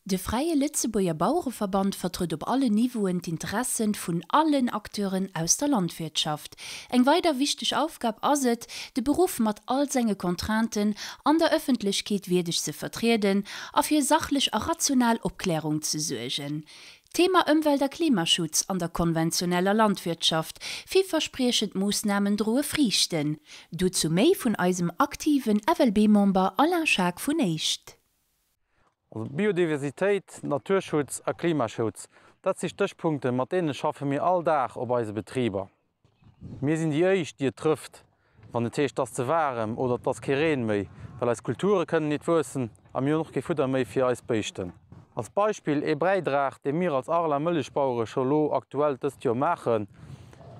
De Fräie Lëtzebuerger Bauereverband vertrëtt op allen Niveauen d'Interessen vun allen Acteuren aus der Landwirtschaft. Eng weider wichteg Aufgab ass et, de Beruff mat all senge Contrainten an der Ëffentlechkeet wierdeg ze vertrieden a fir sachlech a rational Opklärung ze suergen. Thema Ëmwelt a Klimaschutz an der konventioneller Landwirtschaft, Villverspriechend Moossnamen droe Friichten. Dozou méi vun eisem aktiven FLB-Member Alain Schaack vun Éischt. Also Biodiversitéit, Naturschutz a Klimaschutz, dat si Stéchpunkten, mat deene schaffe mir all Dag op eise Betriber. Mir sinn déi éischt, déi et trëfft, wann et heescht, 't ass ze waarem oder 't ass kee Reen méi, well eis Kulture kënnen nit wuessen a mir hunn och kee Fudder méi fir eis Béischten. Als Beispill ee Bräidrag, dee mir als Arla Mëllechbauere scho lo aktuell dëst Joer maachen,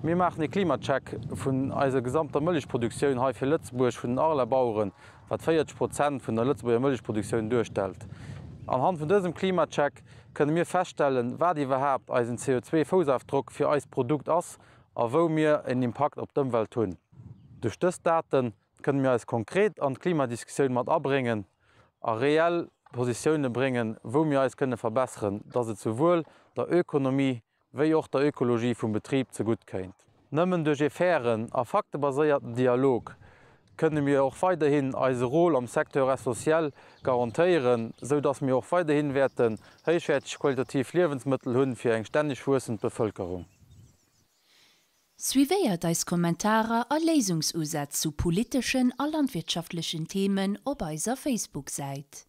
Mir maachen ee Klimacheck vun eiser gesamter Mëllechproduktioun hei fir Lëtzebuerg vun den Arla Baueren, wat 40 Prozent vun der Lëtzebuerger Mëllechproduktioun duerstellt. Anhand vun dësem Klimacheck kënne mir feststellen, wat iwwerhaapt eisen CO2-Foussafdrock fir eist Produkt ass a wou mir en Impakt op d'Ëmwelt hunn. Duerch dës Date kënne mir eis konkret an d'Klimadiskussioun mat abréngen a reell Positioune bréngen, wou mir eis kënne verbesseren, dass et souwuel der Ökonomie wéi och der Ökologie vum Betrib zegutt kéint. Nëmmen duerch ee fairen a faktebaséierten Dialog kënne mir och weiderhin eise Rôle am Secteur essentiel garantéieren, sou dass mir och weiderhin wäerten héichwäerteg qualitativ Liewensmëttel hunn fir eng stänneg wuessend Bevëlkerung. Suivéiert eis Kommentarer a Léisungsusätz zu politeschen a landwirtschaftlechen Themen op eiser Facebook-Säit.